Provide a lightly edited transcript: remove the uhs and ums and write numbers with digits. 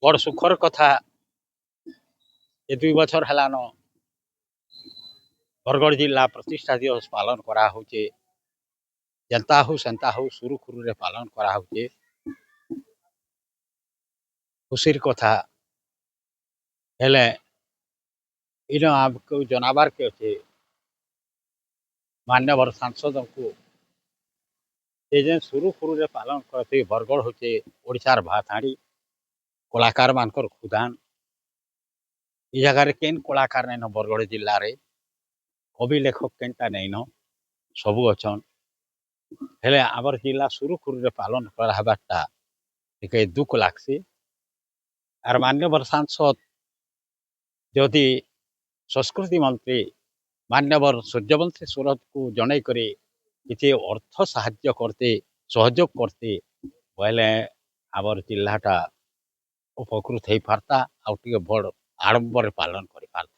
ବଡ଼ ସୁଖର କଥା ଏ 2 ବଛର ହେଲାନ ବରଗଡ଼ ଜିଲ୍ଲା ପ୍ରତିଷ୍ଠା ଦିବସ ପାଳନ କରାହଉଛେ। ଯେନ୍ତା ହଉ ସେନ୍ତା ହଉ, ସୁରୁଖୁରୁରେ ପାଳନ କରାହଉଛେ। ଖୁସିର କଥା। ହେଲେ ଇନ ଆମକୁ ଜଣାବାର୍ କେ ଅଛେ ମାନ୍ୟବର ସାଂସଦଙ୍କୁ ଯେ ଯେନ୍ ସୁରୁଖୁରୁରେ ପାଳନ କରତେ, ବରଗଡ଼ ହଉଛେ ଓଡ଼ିଶାର ଭାତହାଣ୍ଡି, କଳାକାର ମାନଙ୍କର ଖୁଦାନ। ଇ ଜାଗାରେ କେନ୍ କଳାକାର ନାଇଁନ? ବରଗଡ଼ ଜିଲ୍ଲାରେ କବି ଲେଖକ କେନ୍ଟା ନାଇଁନ? ସବୁ ଅଛନ୍। ହେଲେ ଆମର ଜିଲ୍ଲା ସୁରୁଖୁରୁରେ ପାଳନ କରାହେବାରଟା ଟିକେ ଦୁଃଖ ଲାଗ୍ସି। ଆର୍ ମାନ୍ୟବର ସାଂସଦ ଯଦି ସଂସ୍କୃତି ମନ୍ତ୍ରୀ ମାନ୍ୟବର ସୂର୍ଯ୍ୟବଂଶୀ ସୁରଜକୁ ଜଣେଇ କରି କିଛି ଅର୍ଥ ସାହାଯ୍ୟ କରତେ, ସହଯୋଗ କରତେ ବୋଇଲେ ଆମର ଜିଲ୍ଲାଟା ଉପକୃତ ହେଇପାରତା ଆଉ ଟିକେ ବଡ଼ ଆଡ଼ମ୍ବରେ ପାଳନ କରିପାରତା।